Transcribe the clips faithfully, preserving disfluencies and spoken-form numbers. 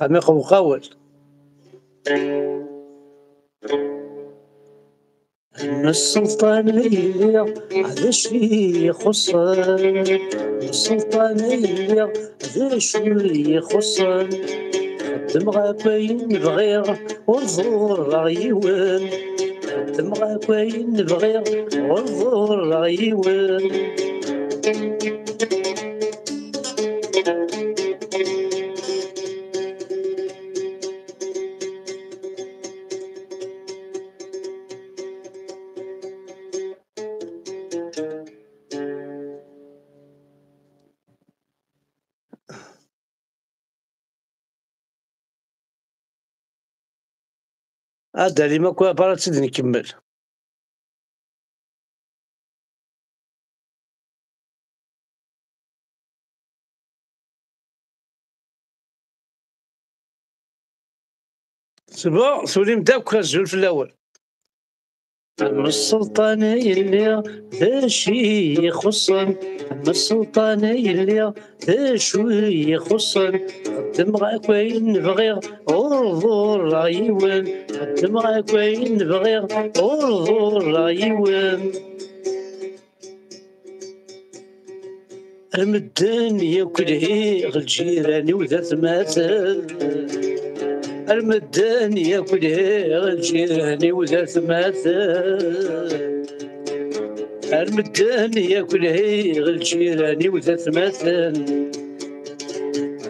Xamiq uqawel. Am sselṭan ay lliɣ, d acu i ixuṣṣen? Am sselṭan ay lliɣ, d acu i ixuṣṣen? Xeddmeɣ akk ayen bɣiɣ, ur ḍurreɣ yiwen. Xeddmeɣ akk ayen bɣiɣ, ur ḍurreɣ yiwen. Ad alim akk, après ad tt-id-nkemmel. C'est bon, tulim-d akk, azul fell-awen. Am sselṭan ay lliɣ, d acu i ixuṣṣen? Am sselṭan ay lliɣ, d acu i ixuṣṣen? Xeddmeɣ akk ayen bɣiɣ, ur ḍurreɣ yiwen. Xeddmeɣ akk ayen bɣiɣ, ur ḍurreɣ yiwen. Ar medden yakk lhiɣ, lǧiran-iw d atmaten. Ar medden yakk lhiɣ, lǧiran-iw d atmaten. Ar medden yakk lhiɣ, lǧiran-iw d atmaten.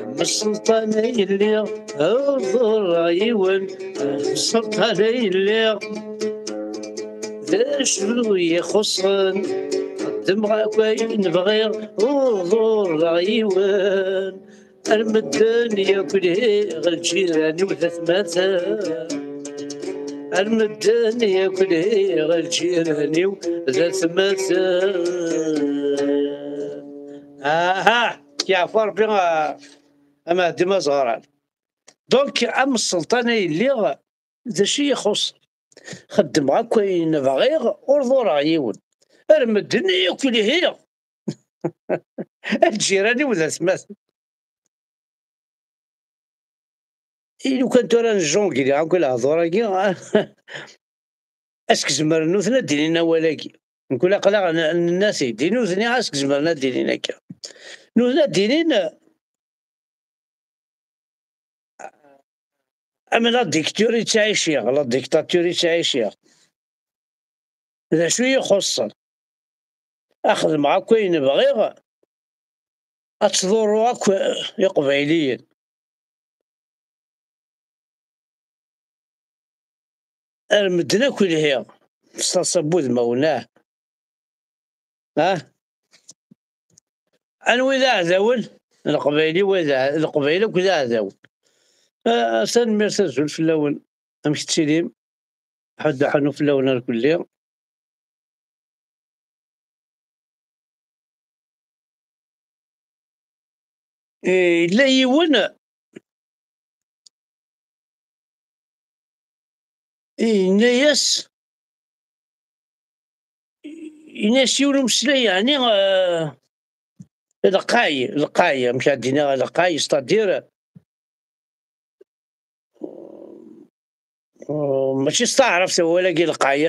Am sselṭan ay lliɣ, ur ḍurreɣ yiwen. Am sselṭan ay lliɣ, d acu i ixuṣṣen? Xeddmeɣ akk ayen bɣiɣ, ur ḍurreɣ yiwen. Ar medden yakk lhiɣ, lǧiran-iw d atmaten. Ar medden yakk lhiɣ, lǧiran-iw d atmaten. Aha, yeɛfu Ṛebbi, a, a Mehdi Mazeɣran. Donc, am sselṭan ay lliɣ, d acu i yi-ixuṣṣen? Xeddmeɣ akk ayen bɣiɣ, ur ḍurreɣ yiwen. Ar medden yakk lhiɣ. Lǧiran-iw d atmaten. I lukan tura njongli akk lehdur-agi, ask zemren nutni ad d-inin awal-agi. Mkul aql-aɣ n-, nenna-t-id. I nutni ask zemren ad d-inin akka. Nutni ad d-inin, am la dictature i ttɛiciɣ, la dictature i ttɛiciɣ. D acu i yi-ixuṣṣen? Ad xedmeɣ akk ayen bɣiɣ, ad ttḍurruɣ akk Iqbayliyen. Ar medden akk lhiɣ s taḍsa n wudmawen, ah. Ah. Anwa i d aɛdawen? Leqbayel i wa d a-, Leqbayel akk d aɛdawen. Ah, tanemmirt, azul fell-awen. Amek tettilim? Ḥedd ḥanu fell-awen ar kulli. Eh, yella yiwen, eh, yenna-yas, yenna-yas yiwen umeslay, yeɛni, eh, lqay, lqay, amek ad d-iniɣ lqay, c'est-à-dire, mačči s taɛrabt wawal-agi lqay.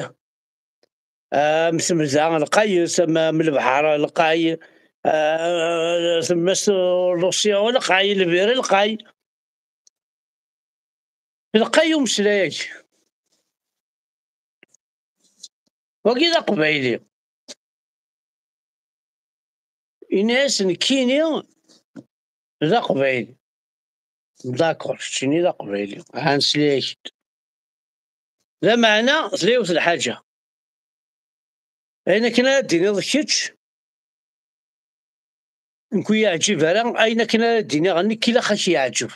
Am temda lqayet, am, am lebḥer lqay, ah, tumast Rusya lqay, lbir lqay. Lqay umeslay-agi. Wagi d aqbayli. Ini-as nekkini d aqbayli. D'accord, keččini d aqbayli. Ha nesla-ak-d. Lameɛna tella yiwet n lḥaǧa. Ayen akken ara d-tiniḍ kečč, nekk ur yi-yeɛǧib ara, ayen akken ara d-iniɣ nekk ilaq ad k-yeɛǧeb.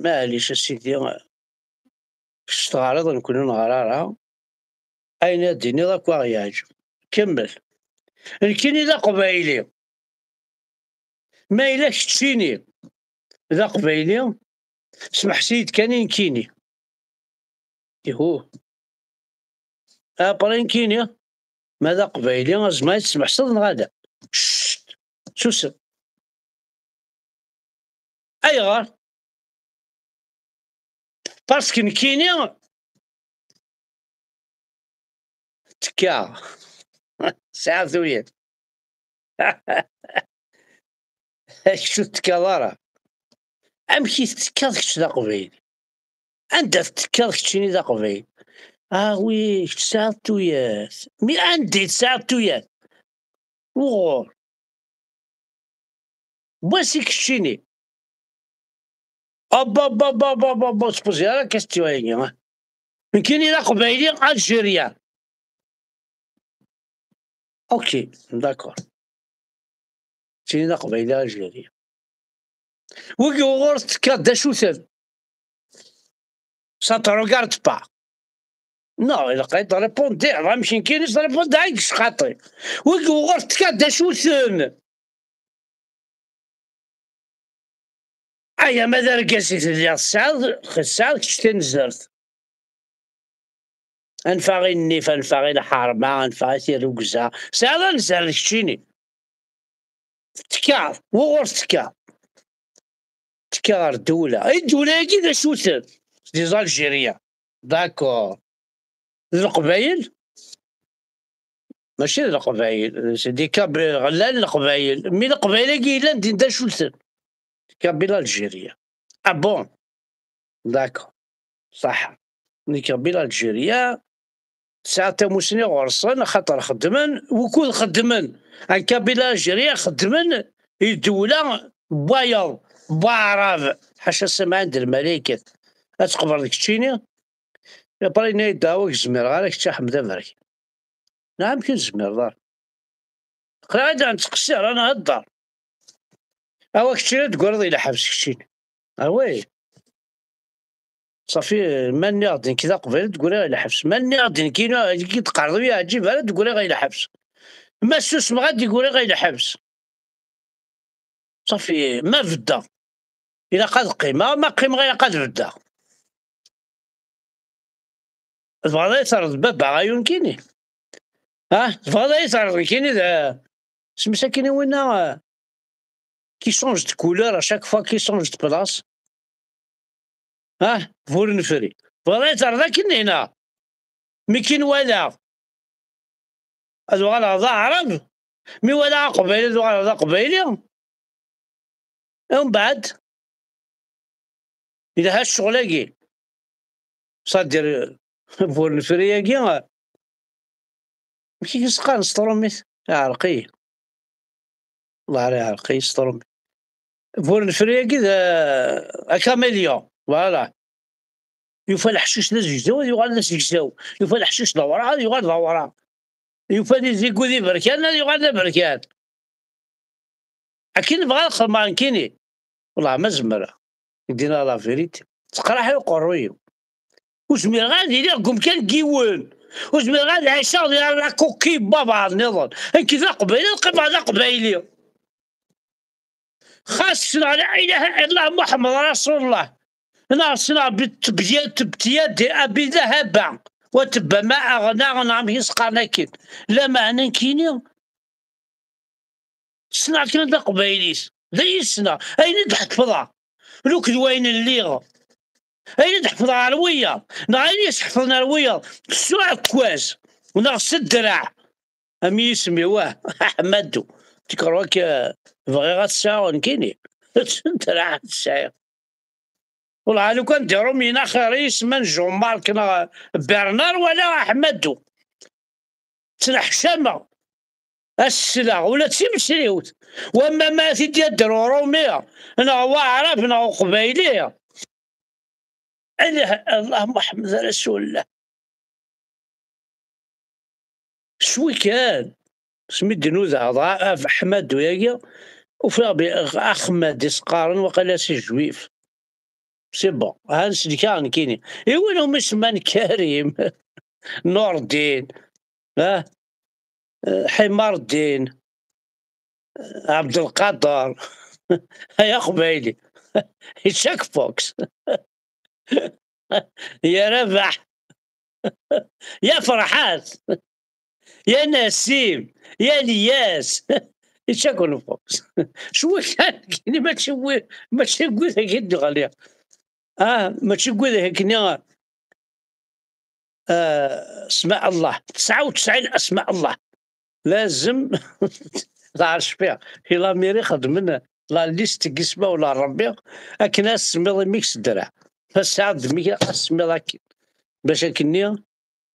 Maɛlic a sidi, kečč teɣriḍ, nekkni ur neɣri ara. Ayen ara d-tiniḍ akk a ɣ-yeɛǧeb. Kemmel. Nekkini d aqbayli. Ma yella keččini d aqbayli, smeḥs-iyi-d kan i nekkini. Ihuh. Après nekkini, ma d aqbayli, azmer ad tesmeḥseḍ neɣ ala? Cct! Susem. Ayɣer? Parce que nekkini tekkaɣ. Sɛiɣ tuyat. Kečč ur tekkaḍ ara. Amek i tettekkaḍ kečč d aqbayli? Anda tettekkaḍ keččini d aqbayli? Ah oui, kečč tesɛiḍ tuyat. Mi anda i tesɛiḍ tuyat? Uɣur? Wasi keččini. Abba, abba, abba, abba, abba, ur tpuzi ara question-agi, ah. Nekkini d aqbayli algérien. Ok, d'accord. Nekkini d aqbayli algérien. Wigi uɣur tekkaḍ d acu-ten? Ça te regarde pas. Non, ilaq ad d-répondre, amek nekkini s-répondre, ay yecqaṭi. Wigi uɣur tekkaḍ d acu-ten? Aya ma d argaz i telliḍ, tesɛiḍ, tesɛiḍ kečč tinzert. Anef-aɣ i nnif, anef-aɣ i lḥerma, anef-aɣ i tirrugza. Tesɛiḍ anzar d keččini. Tekkaḍ, wuɣur tekkaḍ? Tekka ɣer ddewla. I ddewla-agi d acu-ten? Des Algériens. D'accord. D Leqbayel? Mačči d Leqbayel. C'est des Kabyles, llan Leqbayel. Mi Leqbayel-agi yellan din d acu-ten? Kabyle algérien. Ah bon? D'accord. Ṣaḥa. Nekk Kabyle algérien. Tesɛa tamusni ɣur-sen, axaṭer xeddmen, wukud xeddmen? N Kabyle algérien xeddmen i ddewla n wayeḍ, n waɛrab, ḥaca ssmaɛin d lmalaykat. Ad tqebreḍ keččini? Après yenna-yi-d, awa, ur k-zmireɣ ara kečč a Ḥmed Aberkan. Neɣ amek ur tezmireḍ ara? Qrib ad nettqeṣṣir, ad nhedder. Awa keččini ad d-tegreḍ i lḥebs keččini. Awi. Ṣafi, ma nniɣ-d nekk d aqbayli, ad d-guriɣ i lḥebs. Ma nniɣ-d nekk inu, ad d-teqqareḍ ur yi-yeɛǧib ara, ad d-guriɣ i lḥebs. Ma susmeɣ, ad d-guriɣ i lḥebs. Ṣafi, ma beddeɣ, ilaq ad qqimeɣ, ma qqimeɣ, ilaq ad beddeɣ. Tebɣiḍ ad yi-terreḍ d baba ayu nekkini? Ha? Tebɣiḍ ad yi-terreḍ nekkini d, isem-is akkin i winna, euh, qui change de couleur à chaque fois, qui change de place? Ha? Bur nefri. Tebɣiḍ ad yi-terreḍ akkin neɣ? Mi kin walaɣ, ad uɣaleɣ d aɛrab. Mi walaɣ aqbayli, ad uɣaleɣ d aqbayli. Umbeɛd, yelha ccɣel-agi. C'est-à-dire, bur nefri-agi, amek i s-qqaren s tṛumit? Iɛreq-iyi. Wellah ara iɛreq-iyi s tṛumit. Bur nefri-agi d, euh, akamilya. Voilà. Yufa leḥcic d azegzaw, ad yuɣal d azegzaw. Yufa leḥcic d awraɣ, ad yuɣal d awraɣ. Yufa d izigu d iberkan, ad yuɣal d aberkan. Akken bɣiɣ ad xedmeɣ nekkini. Wellah ma zemreɣ. Dina la vérité. Teqreḥ-iyi uqerruy-iw. Ur zmireɣ ad iliɣ deg umkan n yiwen. Ur zmireɣ ad ɛiceɣ di la coquille n baba nniḍen. Nekk d aqbayli, ad qqimeɣ d aqbayli. Xas ssneɣ la ilaha illallah Muḥemmed Rasulullah, neɣ ssneɣ betebya-, tebtiyadi abi lahaba, wa tebba ma aɣna, neɣ amek i s-qqaren akken. Lameɛna nekkini, ssneɣ kan d aqbaylit, d ayen i ssneɣ, ayen i d-ḥefḍeɣ, luked wayen lliɣ, ayen i d-ḥefḍeɣ ar wiyaḍ, neɣ ayen i s-ḥefḍen ar wiyaḍ, s uɛekkaz, neɣ s ddreɛ. Am yisem-iw, ah, Aḥmadu. Tikerwa-k, eh, bɣiɣ ad t-sɛuɣ nekkini. Ddreɛ ad t-sɛiɣ. Wellah, lukan d Iṛumyen axir-is ma n Jean-Marc neɣ Bernard wala Aḥmadu. Ttneḥcameɣ. Ad s-sleɣ, ula d timesriwt. Wamma ma ad t-id-yadder Uṛumi, neɣ Waɛrab, neɣ Uqbayli. Ala, Allahumma ḥmed Rasulullah. Cwi kan, smi d-nudaɣ dɣa ɣef Ḥmadu-agi, ufiɣ bi-, Axmad i s-qqaren, waqila si Juif. C'est bon, ha neslek-aɣ nekkini. I win umi semman Karim, Nurdin, ah, Ḥimardin, Ɛebdelqader, ay Aqbayli, Jack Fox, ya Rabaḥ, ya Ferḥat, ya Nasim, ya Lyas, Jack Fox. Cwi kan, mačči wi-, mačči n wid-agi d-ɣliɣ. Ah, mačči n wid-agi, ah, Asma Allah, tesɛa u tesɛin Asma Allah. Lazem, teɛrec fiha. I lamiri xedmen la liste n yismawen n Ṛebbi, akken ad semmiḍ imi-k s ddreɛ. Ma tesɛiḍ ddem-ik, ad semmiḍ akken. Bac akkenni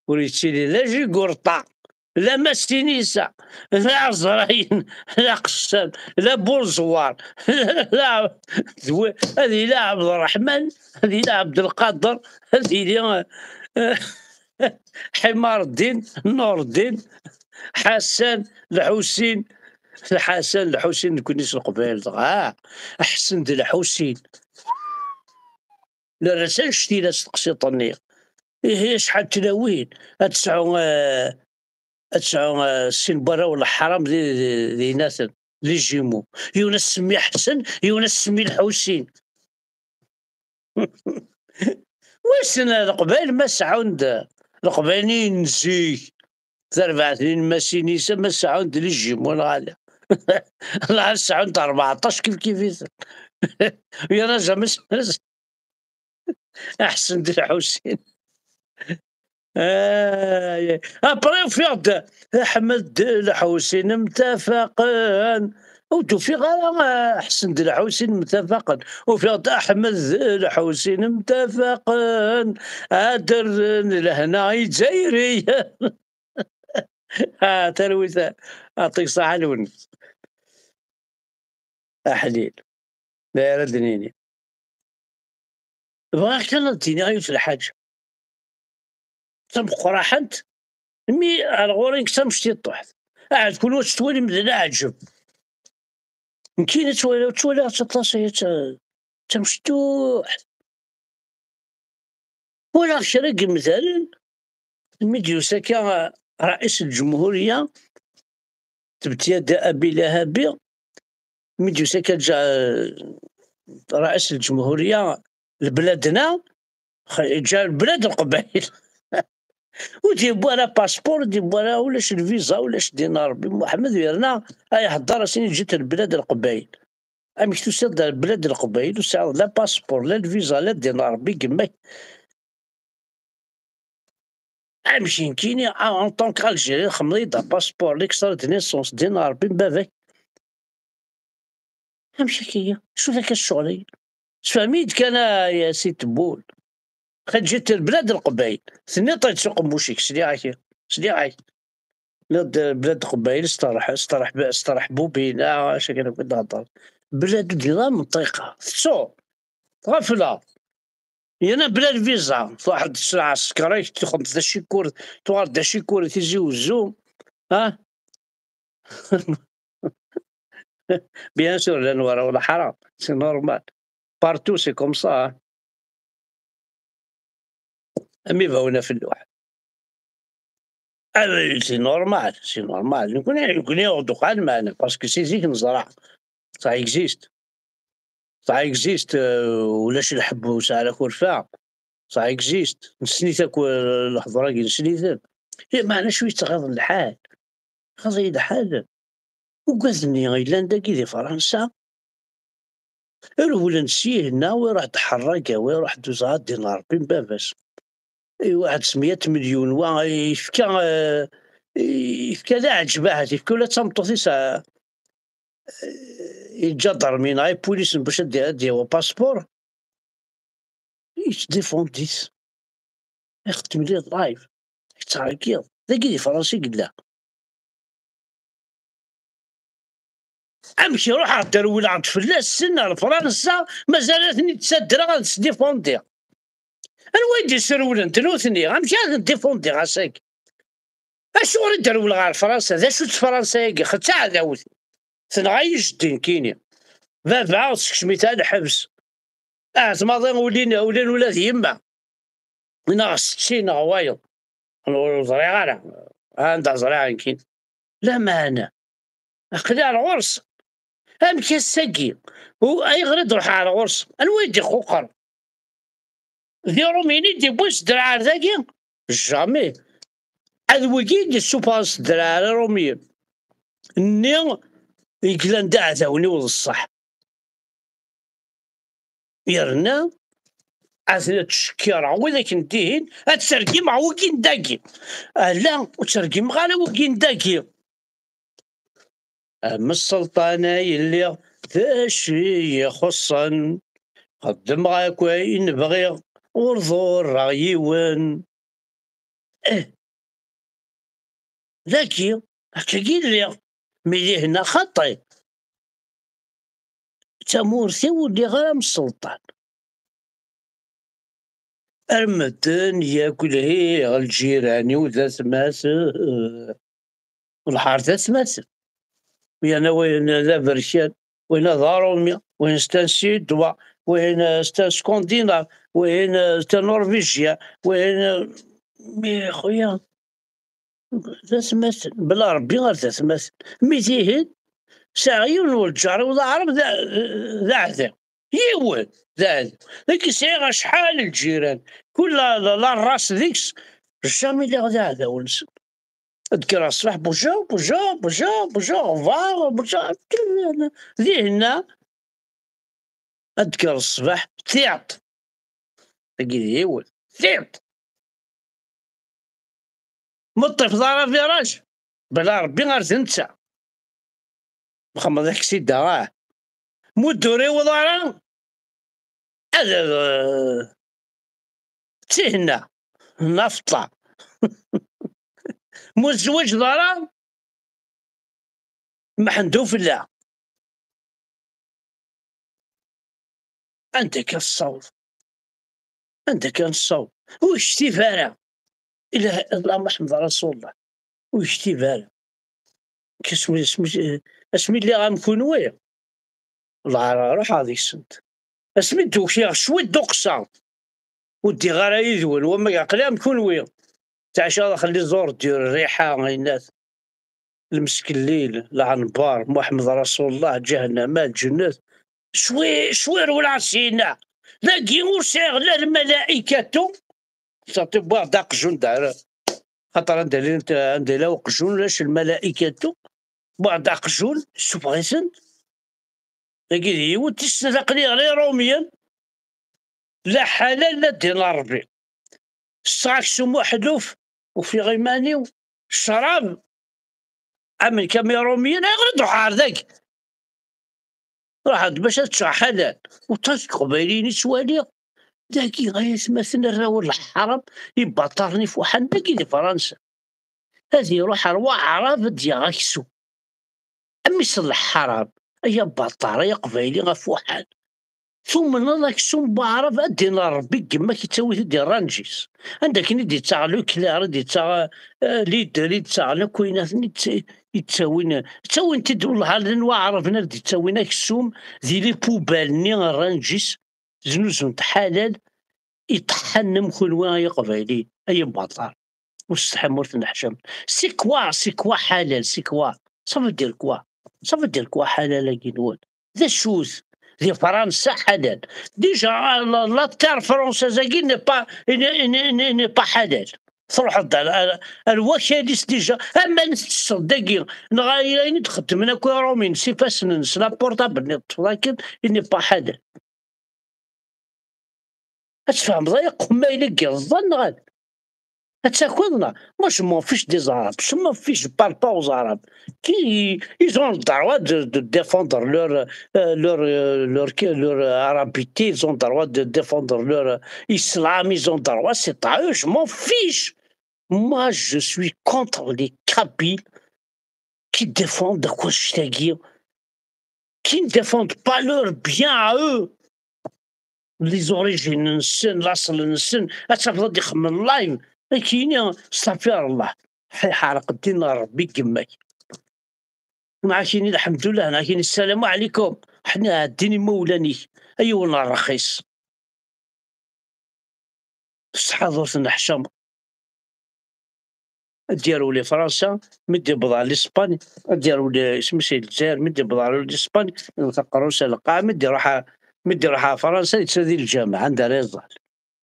ur yettili la jigurṭa, la massinisa, la ɛezrayen, la qessam, la burẓwar, la, la, d wa-, ad yili Ɛebderreḥman, ad yili Ɛebdelqader, ad yili, eh, Ḥimar Ddin, Nurdin, Ḥasan, Lḥusin, Lḥasan, Lḥusin, nekkni s Leqbayel dɣa, Ḥsen d Lḥusin. Nerra-tt annect-ila s teqsiṭ-nni. Ihi acḥal n tlawin ad tesɛu, eh, ad tesɛu, eh, sin n warraw n leḥram di, di, di yinaten, les jumeaux. Yiwen ad s-semmi Ḥsen, yiwen ad s-semmi Lḥusin. Wissen Leqbayel ma seɛɛun-d, Leqbayel-nni n zik, tarbaɛt n yinmasin-is, ma seɛɛun-d les jumeaux neɣ ala. Neɣ seɛɛun-d rbeɛṭac kif kif-iten. Yerna jamais Ḥsen d Lḥusin. Ay, après ufiɣ-d Ḥmed d Lḥusin mtafaqen. Ur d-ufiɣ ara, ah, Ḥsen d Lḥusin mtafaqen. Ufiɣ-d Ḥmed d Lḥusin mtafaqen. Ad rren lehna i Izzayriyen. Ah, talwit, ah, aṭik ṣaḥa lwen. Aḥlil. D ayen ara d-nini. Bɣiɣ kan ad d-iniɣ yiwet lḥaǧa. D tameqqraḥant, mi ar ɣur-i nekk d tamectiṭuḥt. Ahat kunwi ad tt-twalim d leɛǧeb. Nekkini ttwaliɣ, ttwaliɣ-tt aṭas aya d ta-, d tamectuḥt. Walaɣ kra n yimdanen, mi d-yusa akka Raïs Lǧemhuriya, tebtiyada Abi Lahabi, mi d-yusa akka ǧa-, Raïs Lǧemhuriya, lebladna, xa-, ǧa lebladna Leqbayel. Ur d-yewwi ara passeport, ur d-yewwi ara ulac lviza, ulac dina Rebbi Muḥemmed, yerna ay hedder asin ǧǧet lebladna Leqbayel. Amek tusiḍ-d ar belad Leqbayel, ur tesɛiḍ la passeport, la lviza, la ddin n Ṛebbi, gma-k? Amek nekkini, en tant qu'Algérien, xemmeḍ-iyi-d apaspuṛ, l'extrait de naissance, ddin n Ṛebbi n baba-k? Amek akka-ya? Acu akka ccɣel-agi? Sefhem-iyi-d kan, a, a si tewwul. Xi ǧǧet belad Leqbayel. Tenniḍ-t-id s uqemmuc-ik, sliɣ-ak. Sliɣ-ak. Tenniḍ-d belad Leqbayel, steṛḥ-, steṛḥ-, steṛḥbubina, acu akken akk i d-thedder. Belad ur d-yenni ara menṭiqa. Tettuḍ. Ɣafleɣ. Yerna bla lviza. Truḥeḍ s lɛesker-ik, tuɣeḍ d acikur, tuɣal d acikur i Tizi Wezzu. Ha? Bien sûr, llan warraw leḥṛam. C'est normal. Partout, c'est comme ça, hein. Am ibawen ɣef lluḥ. Ah, c'est normal, c'est normal. Nekkni, nekkni ur d-uqɛen, meɛna, parce que si zik neẓra. Ça existe. Ça existe, euh, ulac lḥebb ur sɛi ara kurfa. Ça existe. Nessen-it akk, euh, lehḍur-agi, nessen-iten. Eh, meɛna cwi yettɣiḍ lḥal. Xaḍ-iyi lḥal. Ugaden-nni yellan dagi di Fransa, rewlen s yihenna, u iruḥ-d Ḥerraga, u iruḥ-d uẓaɣ ddin Ṛebbi n baba-s. I waḥed s meyya milyun, wa yefka, eh, yefka d aɛǧeb ahat, yefka ula d tameṭṭut-is, eh, iǧadarmi neɣ ipulisen bac ad d-, ad d-yawi apaspuṛ. Yettdifundit. Ixeddem di live. Yettɛeggiḍ. Dagi di Fransa i yella. Amek iruḥ-aɣ-d, rewleɣ-d fell-asen ar Fransa, mazal ad ten-id-ttadreɣ ad sdifundiɣ. Anwa i d-isrewlen nutni? Amek ara ten-difundiɣ ass-agi? Acuɣer i d-rewleɣ ɣer Fransa? D acu-tt Fransa-agi? Xettaɛdawt. Tenɣa-yi jeddi nekkini. Baba, sekcem-it ar lḥebs. Ahat maḍi ulin, ulin ula d yemma. Neɣ setti, neɣ wayeḍ. Ur ẓriɣ ara. Anda ẓriɣ nekkini. Lameɛna, aql-i ar ɣur-s. Amek ass-agi? U-, ayɣer i d-ruḥeɣ ar ɣur-s? Anwa i d-ixuqer? D Iṛumyen i d-iwwin s ddreɛ ar dagi? Jamais. Ad wigi i d-issufɣen s ddreɛ ar Iṛumyen. Nni i yellan d aɛdawen-iw d ṣṣeḥ. Yerna ad ttcekkireɣ widak n dihin, ad tergimeɣ wigi n dagi. Ala, ur ttergimeɣ ara wigi n dagi. Am sselṭan ay lliɣ, d acu i yi-ixuṣṣen? Xeddmeɣ akk ayen bɣiɣ, ur ḍurreɣ yiwen. Eh, dagi, akkagi lliɣ, mi d ihna xaṭi. Tamurt-iw ur lliɣ ara am sselṭan. Ar medden yakk lhiɣ, lǧiran-iw d atmaten, lḥar d atmaten. Yerna wayen d aberkan, wayen d aṛumi, wayen c'est un Suédois, wayen c'est un Scandinave, wayen c'est un Norvégien, wayen, mi xuya, d atmaten, bla Ṛebbi ar d atmaten. Mi tihin, sɛiɣ yiwen n lǧar-iw d aɛrab d a-, d aɛdaw. Yiwen d aɛdaw. Dagi sɛiɣ acḥal n lǧiran. Kul la, la, la race deg-s, jamais lliɣ d aɛdaw-nsen. Ad d-kkreɣ ṣṣbeḥ, bujaw, bujaw, bujaw, bujaw, ɣbar, bujaw, dihinna. Ad d-kkreɣ ṣṣbeḥ, tiṭ. Dagi d yiwen, tiṭ. Ma ṭṭifeḍ ara viraj, bla Ṛebbi ar d netta. Mxemmeḍ aksida, ah. Mu d-ur iwuḍ ara, ad, ad, tihenna, nafṭa. Mu tzewǧeḍ ara, mḥend ufella. Anda akka tessaweḍ? Anda akka nessaweḍ? Ur yektib ara. Ilah, Allahumma ḥmed Rasulullah. Ur yektib ara. Asmi, asmi, asmi lliɣ am kunwi, lɛar ruḥeɣ deg-sent. Asmi d-ukiɣ cwiṭ d uqsa, ur ddiɣ ara yid-wen, wamma aql-i am kunwi. Ttɛiceɣ daxel les ordures, rriḥa, ayennat, lmeskellil, lɛenber, Muḥemmed Rasulullah, ǧahennama, lǧennet. Cwi, cwi rewleɣ syenna. Dagi ur sɛiɣ la lmalaikatu, xaṭi wwiɣ-d aqjun d ara. Xaṭer anda llant, anda yella uqjun, ulac lmalaikatu. Wwiɣ-d aqjun, ssufeɣ-iten. Dagi d yiwet, tis snat aql-i ɣer Iṛumyen. La ḥalal, la ddin n Ṛebbi. Ssɣeɣ aksum uḥelluf, ufiɣ iman-iw, ccrab, amen kam Iṛumyen, ayɣer i d-ruḥeɣ ɣer dagi? Ruḥeɣ-d bac ad ččeɣ ḥalal. Uṭas n Iqbayliyen i ttwaliɣ. Dagi, ay atmaten arraw n leḥram, ibaṭaren ifuḥan, dagi di Fransa. Ad iruḥ ar waɛrab ad d-yaɣ aksum. Amis n leḥram, ay abaṭar, ay aqbayli afuḥan. Tumneḍ aksum n waɛrab, ad d-inin Ṛebbi deg yemma-k, yettawi-t-id iṛanǧ-is. Anda akken i d-yettaɣ Leclerc, i d-yettaɣ, eh, Lidl, i d-ttaɣen akk ayen aten i tt-, i ttawin, ttawin-t-id, wellah, llan waɛraben ar d-ittawin aksum di les poubelles-nni, ṛṛanǧ-is, znuzunt ḥalal, iṭeḥḥan am kunwi ay iqbayliyen, ay abaṭar. Ur tsetḥam, ur tenneḥcam. C'est quoi, c'est quoi ḥalal, c'est quoi? Ça veut dire quoi? Ça veut dire quoi ḥalal-agi-nwen? D acu-t? Di Fransa ḥalal. Déjà, la, la terre française-agi n'est pas, n'est, n'est, n'est, n'est pas ḥalal. Truḥeḍ ar, ar, ar wakal-is déjà. Aman tettesseḍ dagi, neɣ ayen i d-xeddmen akk Iṛumyen s ifassen-nsen, aportable-nni teṭṭfeḍ akken, il n'est pas ḥalal. Ad tfehmeḍ ay aqemmayl i yeẓẓan neɣ ala? Ad takiḍ neɣ? Moi, je m'en fiche des Arabes. Je m'en fiche, je parle pas aux Arabes. Qui, ils ont le droit de, de défendre leur, euh, leur, euh, leur, leur, euh, arabité, ils ont le droit de défendre leur, euh, islam, ils ont le droit, c'est à eux, je m'en fiche. Moi, je suis contre les Kabyles qui défendent quoi, je t'ai dit, qui ne défendent pas leur bien à eux. les origines-nsen, laṣel-nsen, ad tafeḍ ad ixemmem live, ad k-yini, stafir Allah, ḥ-, ḥerq ddin n Ṛebbi deg yemma-k. Neɣ ad k-yini lḥemdullah, neɣ ad k-yini ssalamu ɛlikum, ḥna ɛeddin imawlan-ik, ay yiwen n ṛṛxis. Tesɛiḍ ur tenneḥcameḍ. Ad d-yerwel i Fransa, mi d-yewweḍ ɣer Lispan, ad d-yerwel isem-is i Lezzayer, mi d-yewweḍ ɣer Lispan, iwet aqerru-s ar lqaɛa, mi d-iruḥ a-, mi d-iruḥ ɣer Fransa, yettnadi lǧameɛ, anda ara iẓẓal.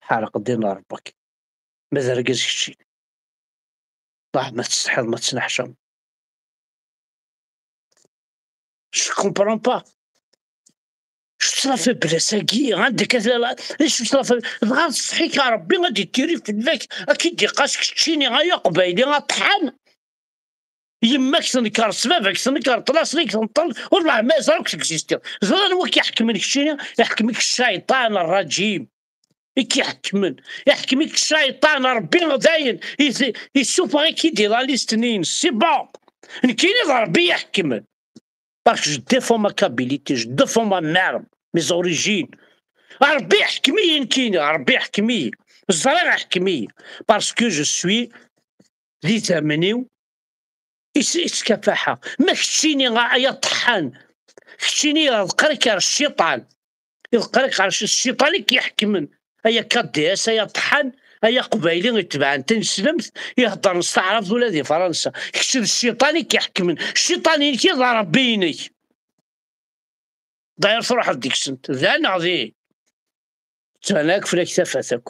Ḥerq ddin n Ṛebbi-k. Ma d argaz keččini. Ṭah, ma tsetḥiḍ, ma tettneḥcameḍ. Je comprends pas. Acu-tt la faiblesse-agi? Anda akka tella la-, acu-tt la faiblesse? Dɣa tṣeḥḥi-k Ṛebbi ad d-ittiri fell-ak, ad k-id-iqqas keččini, ay aqbayli aṭḥan. Yemma-k tenker, s baba-k tenker, ṭṭlaṣ-ik tenṭel, ur leɛma yeẓra akk tegzistiḍ. Ẓriɣ anwa k-iḥekmen keččini, iḥekmek ccayṭan ṛṛaǧim. I k-iḥekmen. Iḥkem-ik ccayṭan, Ṛebbi dayen, is-, issufeɣ-ik-id di la liste-nni-ines. C'est bon. Nekkini d Ṛebbi i iḥekmen. Parce que je défends ma Kabilité, je défends ma mère, mes origines. Ṛebbi iḥkem-iyi nekkini, Ṛebbi iḥkem-iyi. Ẓriɣ iḥkem-iyi. Parce que je suis di idammen-iw is-, iskafaḥeɣ. Ma keččini, a-, ay aṭeḥḥan, keččini iḍeqqer-ik ar cciṭan. Iḍeqqer-ik ar cci-, cciṭan i k-iḥekmen. Ay akka D S, ay aṭeḥḥan, ay aqbayli itebɛen tineslemt, iheddren s taɛrabt ula di Fransa. Kečč d cciṭan i k-iḥekmen. Cciṭan-inek i d Ṛebbi-inek. Dayer truḥeḍ deg-sent. Da neɣ dihin? Ttban akk fell-ak tafat akk.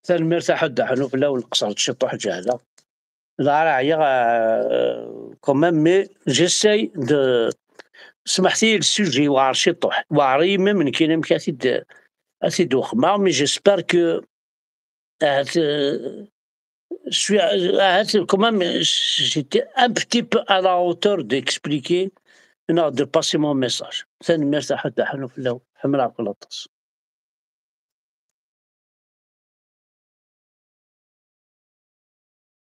Tanemmirt a Ḥud Aḥnuf, fell-awen qeṣṣreɣ ciṭuḥ, jehleɣ. Dɣa ara ɛyiɣ, euh, quand même, mais j'essaye de, smaḥt-iyi, le sujet yewɛer ciṭuḥ. Yewɛer-iyi même nekkini amek ad t-id-, ad t-id-wexmeɣ, mais j'espère que, ahat, euh, je suis, ahat, quand même, j'étais un petit peu à la hauteur d'expliquer, neɣ de passer mon message. Tanemmirt a Ḥud Aḥnuf, fell-awen. Ḥemmleɣ-ken aṭas.